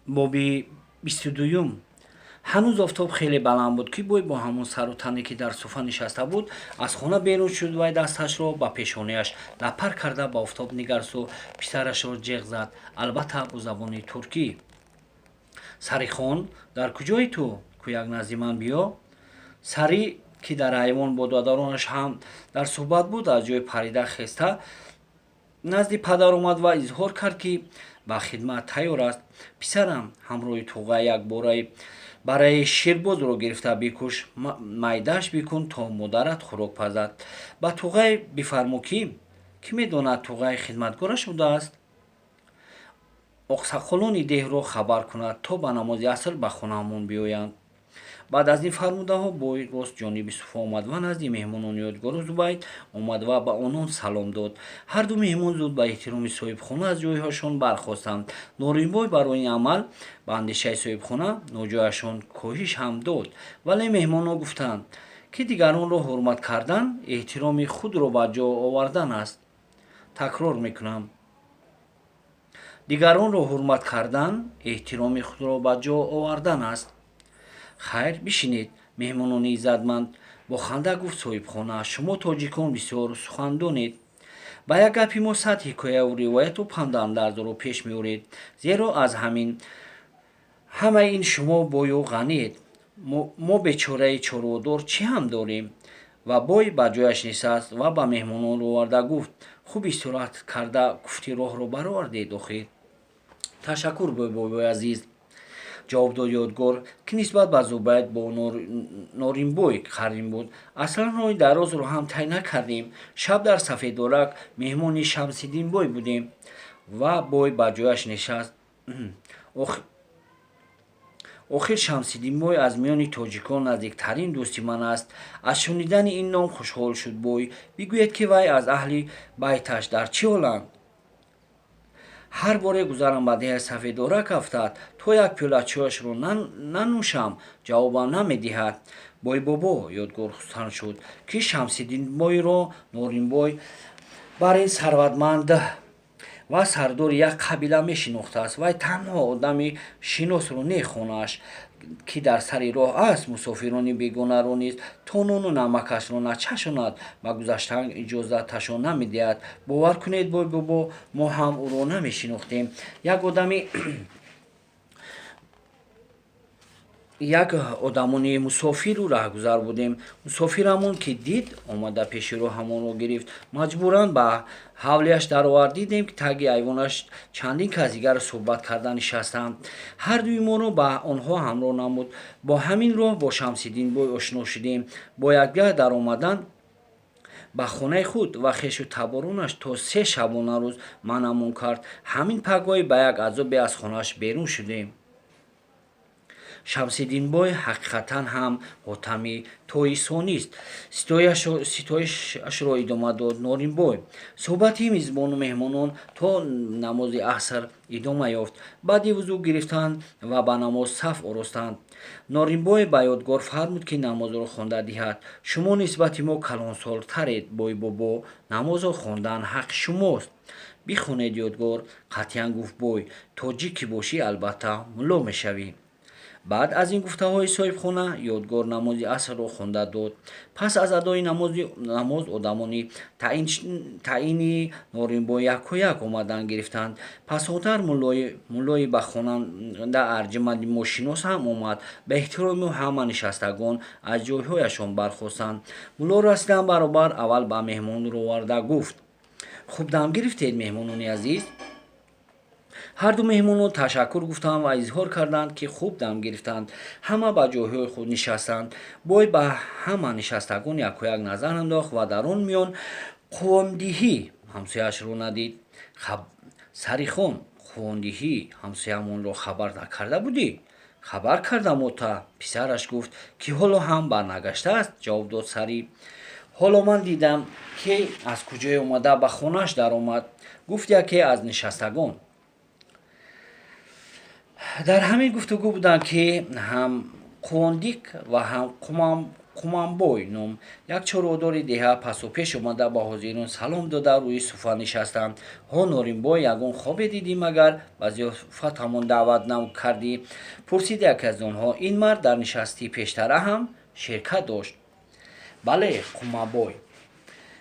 Боби 22-юм. Ҳанӯз офтоб хеле баланд буд, ки бой бо ҳамон сару тане, ки дар суфа нишаста буд, аз хона берун шуд. Вай дасташро ба пешонааш лапар карда, ба офтоб нигарсту писарашро ҷеғ зад, албатта, бо забони туркӣ: «Сарихон, дар куҷои ту? Кӯяк назди ман биё!» Сарӣ, ки дар айвон бо додаронаш ҳам дар суҳбат буд, аз ҷой парида хеста, назди падар омад ва изҳор кард, ки ба хидмат тайёр аст. «Писарам, ҳамроҳи Туғай як бораи бараи ширбозро гирифта бикуш, майдааш бикун, то модарат хӯрок пазад. Ба Туғай бифармо, ки кӣ медонад, Туғай хидматгораш будааст, оқсақолони деҳро хабар кунад, то ба намози аср ба хонаамон биёянд». Баъд аз ин фармудаҳо бой рост ҷониби суфа омад ва назди меҳмонони Ёдгору Зубайд омад ва ба онон салом дод. Ҳарду меҳмон зуд ба эҳтироми соҳибхона аз ҷойҳояшон бархостанд. Норинбой барои ин амал, ба андешаи соҳибхона, ноҷояшон коҳиш ҳам дод, вале меҳмонон гуфтанд, ки дигаронро ҳурмат кардан эҳтироми худро ба ҷо овардан аст. Такрор мекунам: дигаронро ҳурмат кардан эҳтироми худро ба ҷо овардан аст. «Хайр, бишинед, меҳмонони иззатманд, — бо ханда гуфт соҳибхона. — Шумо тоҷикон бисёр сухандонед. Ба як гапи мо сад ҳикояву ривояту панду андарзро пеш меоред, зеро аз ҳамин ҳамаи ин шумо бою ғаниед. Мо бечораи чорводор чӣ ҳам дорем?» Ва бой ба ҷояш нишаст ва ба меҳмонон рӯ оварда гуфт: «Хуб истироҳат карда, куфти роҳро баровардед охир?» «Ташаккур, бобои азиз, — ҷавоб дод Ёдгор, ки нисбат ба Зубайд бо Норинбой қарин буд. — Аслан роҳи дарозро ҳам тай накардем. Шаб дар Сафедорак меҳмони Шамсиддинбой будем». Ва бой ба ҷояш нишаст. «Охир Шамсиддинбой аз миёни тоҷикон наздиктарин дӯсти ман аст». Аз шунидани ин ном хушҳол шуд бой. «Бигӯед, ки вай аз аҳли байташ дар чӣ ҳоланд? Ҳар боре гузарам ба деҳаи Сафедорак афтад, то як пиёла чояшро нанӯшам, ҷавобам намедиҳад». «Бойбобо, — Ёдгор хурсанд шуд, ки Шамсиддинбойро Норинбой бар ин сарватманд ва сардори як қабила мешинохтааст. Вай танҳо одами шиносро не, хонааш, ки дар сари роҳ аст, мусофирони бегонаро низ то нону намакашро начашонад, ба гузаштан иҷозаташон намедиҳад. Бовар кунед, бойбобо, мо ҳам ӯро намешинохтем. Як одами як одамони мусофиру раҳгузар будем. Мусофирамон ки дид, омада пеши роҳамонро гирифт, маҷбуран ба ҳавлияш даровард. Дидем, ки таги айвонаш чандин кас дигар суҳбат карда нишастанд. Ҳардуи моро ба онҳо ҳамроҳ намуд. Бо ҳамин роҳ бо Шамсиддинбой ошно шудем. Бо якдигар даромадан ба хонаи худ ва хешу таборонаш то 3 шабонарӯз манъамон кард. Ҳамин пагоҳӣ ба як азобе аз хонааш берун шудем. Шамсиддинбой ҳақиқатан ҳам ҳотами тоисонист», — ситоишашро идома дод Норинбой. Суҳбати мизбону меҳмонон то намози аср идома ёфт. Баъди вузӯ гирифтанд ва ба намоз саф оростанд. Норинбой ба Ёдгор фармуд, ки намозро хонда диҳад. «Шумо нисбати мо калонсолтаред, бойбобо, намозро хондан ҳаққи шумост. Бихонед, Ёдгор, — қатъиян гуфт бой. — Тоҷик ки бошӣ, албатта, мулло мешавӣ». Баъд аз ин гуфтаҳои соҳибхона Ёдгор намози асрро хонда дод. Пас аз адои намоз одамони таъини Норинбой якояк омадан гирифтанд. Пасотар муллои ба хонанда арҷуманди мо шинос ҳам омад. Ба эҳтироми ҳама нишастагон аз ҷойҳояшон бархостанд. Мулло расидан баробар аввал ба меҳмон рӯ оварда гуфт: «Хуб дам гирифтед, меҳмонони азиз?» Ҳарду меҳмонон ташаккур гуфтанд ва изҳор карданд, ки хуб дам гирифтанд. Ҳама ба ҷойҳои худ нишастанд. Бой ба ҳама нишастагон якояк назар андохт ва дар он миён Қувондиҳӣ ҳамсояашро надид. «Сарихон, Қувондиҳӣ ҳамсоямонро хабар накарда будӣ?» «Хабар кардам, ота. Писараш гуфт, ки ҳоло ҳам барнагаштааст», — ҷавоб дод Сарӣ. «Ҳоло ман дидам, ки аз куҷое омада ба хонааш даромад», — гуфт яке аз нишастагон. Дар ҳамин гуфтугӯ буданд, ки ҳам Қувондик ва ҳам Қуманбой ном як чорводори деҳа пасу пеш омада, ба ҳозирон салом дода, рӯи суфа нишастанд. Ҳо, Норимбой, ягон хобе дидӣ, магар ба зиёфатамон даъват накардӣ? Пурсид яке аз онҳо. Ин мард дар нишасти пештара ҳам ширкат дошт. Бале, Қумабой,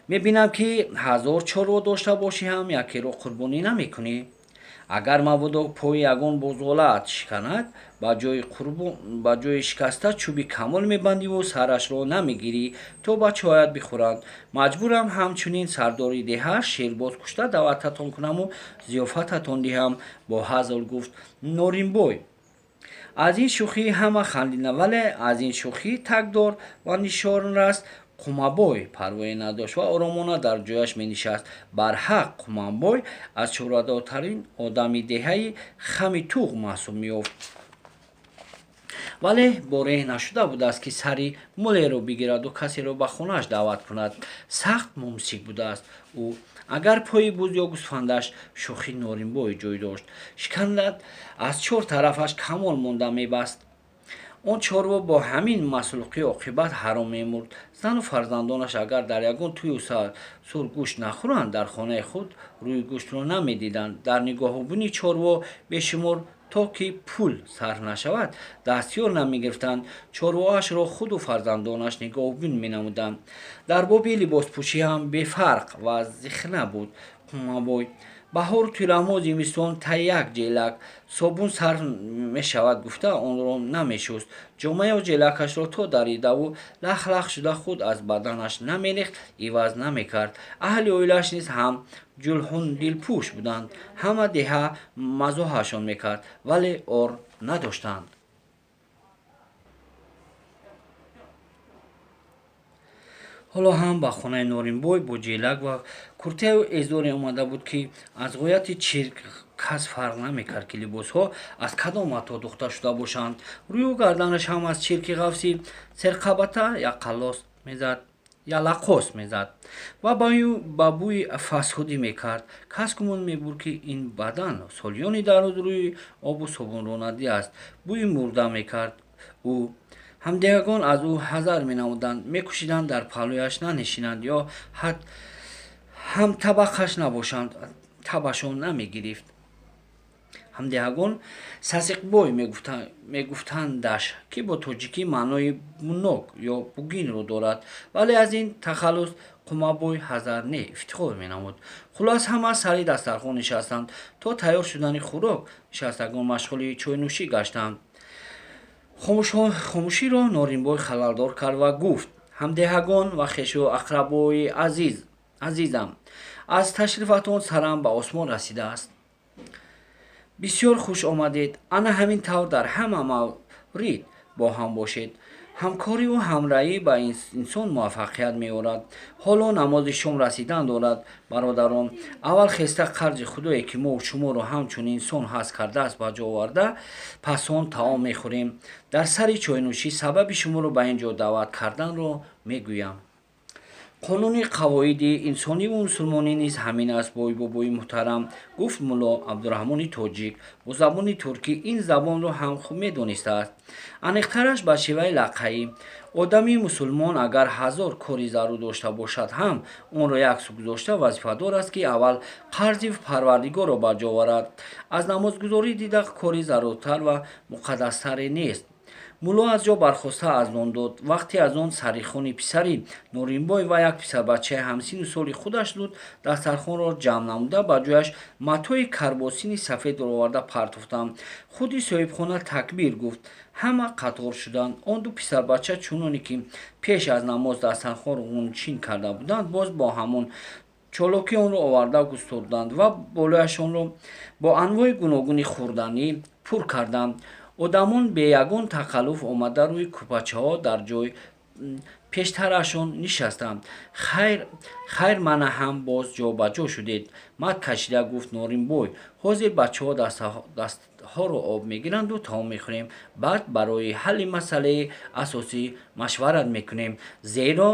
мебинам, ки 1000 чорво дошта бошӣ ҳам якеро қурбонӣ намекунӣ. Агар мабодо пои ягон бузғолаат шиканад, ба ҷои шикаста чӯби камол мебандиву сарашро намегирӣ, то бачаҳоят бихӯранд. Маҷбурам ҳамчунин сардори деҳа шербоз кушта даъвататон кунаму зиёфататон диҳам, бо ҳазл гуфт Норимбой. Аз ин шӯхӣ ҳама хандиданд, вале аз ин шӯхӣ такдор ва нишонрас Қумабой парвое надошт ва оромона дар ҷояш менишаст. Барҳақ, Қуманбой аз чорадортарин одами деҳаи Хами Туғ маҳсуб меёфт, вале бореҳ нашуда будааст, ки сари мулеро бигираду касеро ба хонааш даъват кунад. Сахт мумсик будааст ӯ. Агар пои буз ё гӯсфандаш, шӯхи Норимбой ҷой дошт, шиканад, аз чор тарафаш камол монда мебаст. Он чорво бо ҳамин маслуқӣ оқибат ҳаром мемурд. Зану фарзандонаш агар дар ягон тӯю сур гӯшт нахӯранд, дар хонаи худ рӯи гӯштро намедиданд. Дар нигоҳубини чорво бешумор, то ки пул сарф нашавад, дастёр намегирифтанд. Чорвоашро худу фарзандонаш нигоҳубин менамуданд. Дар боби либоспӯшӣ ҳам бефарқ ва зихна буд Қумабой. Баҳору тирамоҳ, зимистон тай як ҷелак собун сарф мешавад гуфта, онро намешуст. Ҷомаю ҷелакашро то даридаву лах-лах шуда худ аз баданаш намерехт, иваз намекард. Аҳли оилааш низ ҳам ҷулҳундилпӯш буданд. Ҳама деҳа мазоҳашон мекард, вале ор надоштанд. Ҳоло ҳам ба хонаи Норимбой бо ҷелак ва куртаю эзоре омада буд, ки аз ғояти чирк кас фарқ намекард, ки либосҳо аз кадом матоъ духта шуда бошанд. Рӯю гарданаш ҳам аз чирки ғафси серқабата яқаллос мезад, ялақос мезад ва ба бӯи фасҳудӣ мекард. Кас гумон мебурд, ки ин бадан солиёни дароз рӯи обу собунро надидааст. Бӯи мурда мекард ӯ. Ҳамдиҳагон аз ӯ ҳазар менамуданд, мекӯшиданд дар паҳлӯяш нанишинанд ё ҳамтабақаш набошанд. Табашон намегирифт. Ҳамдиҳагон Сасиқбой мегуфтандаш, ки бо тоҷикӣ маънои бунок ё бугинро дорад, вале аз ин тахаллус Қумабой ҳазар не, ифтихор менамуд. Хулос, ҳама сари дастархон нишастанд. То тайёр шудани хӯрок нишастагон машғули чойнӯшӣ гаштанд. Хомӯширо Норимбой халалдор кард ва гуфт: ҳамдеҳагон ва хешу ақрабои азизам, аз ташрифатон сарам ба осмон расидааст. Бисёр хуш омадед. Ана ҳамин тавр дар ҳама маврид бо ҳам бошед. Ҳамкориву ҳамраҳӣ ба инсон муваффақият меорад. Ҳоло намози шом расидан дорад. Бародарон, аввал хеста қарзи Худое, ки мо шуморо ҳамчун инсон ҳаст кардааст, ба ҷо оварда, пас он таом мехӯрем. Дар сари чойнӯшӣ сабаби шуморо ба ин ҷо даъват карданро мегӯям. Қонуни қавоиди инсониву мусулмонӣ низ ҳамин аст, бой бобои муҳтарам, гуфт мулло Абдураҳмони тоҷик бо забони туркӣ. Ин забонро ҳам хуб медонистааст, аниқтараш ба шеваи лаққаӣ. Одами мусулмон агар 1000 кори зарур дошта бошад ҳам, онро як сӯ гузошта, вазифадор аст, ки аввал қарзи Парвардигорро ба ҷо оварад. Аз намозгузорӣ дида кори заруртар ва муқаддастаре нест. Мулло аз ҷо бархоста азон дод. Вақте аз он сарихони писари Норимбой ва як писарбачаи ҳамсину соли худаш буд, дастархонро ҷамъ намуда, ба ҷояш матои карбосини сафедро оварда партофтанд. Худи соҳибхона такбир гуфт. Ҳама қатор шуданд. Он ду писарбача, чуноне ки пеш аз намоз дастархонро ғунчин карда буданд, боз бо ҳамон чолокӣ онро оварда густурданд ва болояшонро бо анвои гуногуни хӯрданӣ пур карданд. Одамон бе ягон тақаллуф омада, рӯи кӯпачаҳо дар ҷой пештарашон нишастанд. Хайр, хайр, мана ҳам боз ҷобаҷо шудед, мат кашида гуфт Норимбой. Ҳозир бачаҳо дастҳоро об мегиранду таом мехӯрем. Баъд барои ҳалли масъалаи асосӣ машварат мекунем, зеро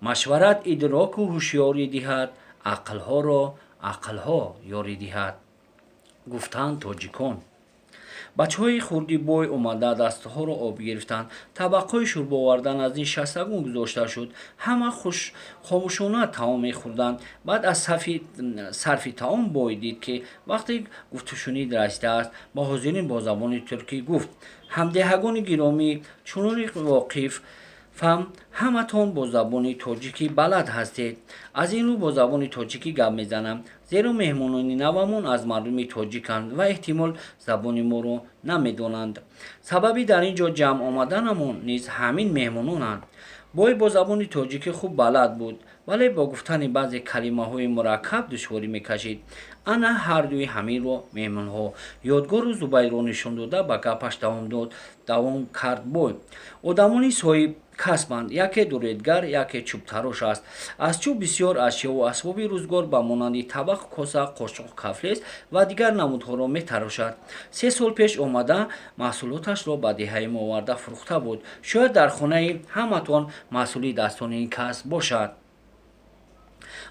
машварат идроку ҳушёрӣ диҳад, ақлҳоро ақлҳо ёрӣ диҳад, гуфтанд тоҷикон. Бачаҳои хурди бой омада дастҳоро об гирифтанд. Табақҳои шӯрбооварда назди нишастагон гузошта шуд. Ҳама хомӯшона таом мехӯрданд. Баъд аз сарфи таом бой дид, ки вақти гуфтушунид расидааст. Ба ҳозирин бо забони туркӣ гуфт: «Ҳамдеҳагони гиромӣ, чунони воқифам, ҳаматон бо забони тоҷикӣ балад ҳастед. Аз ин рӯ бо забони тоҷикӣ гап мезанам, зеро меҳмонони навамон аз мардуми тоҷиканд ва эҳтимол забони моро намедонанд. Сабаби дар ин ҷо ҷамъ омаданамон низ ҳамин меҳмононанд». Бой бо забони тоҷикӣ хуб балад буд, вале бо гуфтани баъзе калимаҳои мураккаб душворӣ мекашид. Ана ҳардуи ҳаминро, меҳмонҳо, Ёдгору Зубайрро нишон дода, ба гапаш давом дод, давом кард бой. «Одамони соҳиб касбанд. Яке дуредгар, яке чӯбтарош аст. Аз чӯб бисёр ашёву асбоби рӯзгор ба монанди табақ, коса, қошуқ, кафлез ва дигар намудҳоро метарошад. 3 сол пеш омада, маҳсулоташро ба деҳаи мо оварда фурӯхта буд. Шояд дар хонаи ҳаматон маҳсули дастони ин кас бошад».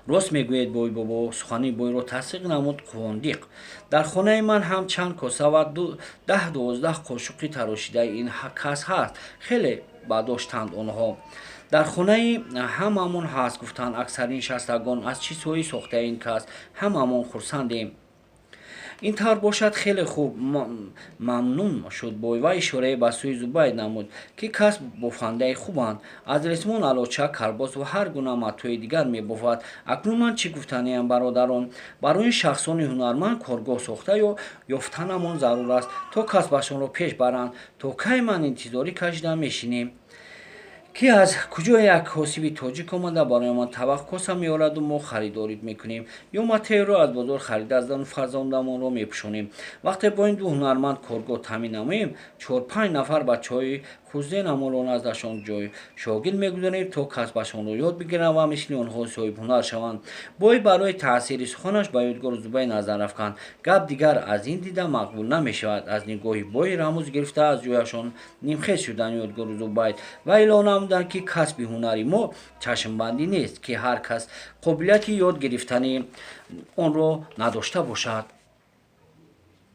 «Рост мегӯед, бой бобо», сухани бойро тасдиқ намуд Қувондиқ. «Дар хонаи ман ҳам чанд коса ва 10-12 қошуқи тарошидаи ин кас ҳаст. Хеле бадоштанд онҳо». «Дар хонаи ҳамамон ҳаст», гуфтанд аксари нишастагон. «Аз чизҳои сохтаи ин кас ҳамамон хурсандем». «Ин тавр бошад, хеле хуб», мамнун шуд бой ва ишорае ба сӯи Зубайд намуд, ки кас бофандаи хубанд. Аз ресмон алоча, карбос ва ҳар гуна матои дигар мебофад. «Акнун ман чӣ гуфтаниям, бародарон? Барои шахсони ҳунарманд коргоҳ сохта ё ёфтанамон зарур аст, то касбашонро пеш баранд. То кай ман интизорӣ кашида мешинем, ки аз куҷо як косиби тоҷик омада барои ман табақ, коса меораду мо харидорӣ мекунем ё матеъро аз бозор харида аз зану фарзандамонро мепӯшонем? Вақте бо ин ду ҳунарманд коргоҳ таъмин намоем, чор-панҷ нафар бачаҳои хурдзенамонро наздашон ҷой шогирд мегузорем, то касбашонро ёд бигиранд ва мисли онҳо соҳибҳунар шаванд». Бой барои таъсири суханаш ба Ёдгору Зубайд назар афканд. Гап дигар аз ин дида мақбул намешавад. Аз нигоҳи бой рамӯз гирифта, аз ҷояшон нимхез шуданд Ёдгору Зубайд ва эълон намуданд, ки касби ҳунари мо чашмбандӣ нест, ки ҳар кас қобилияти ёд гирифтани онро надошта бошад.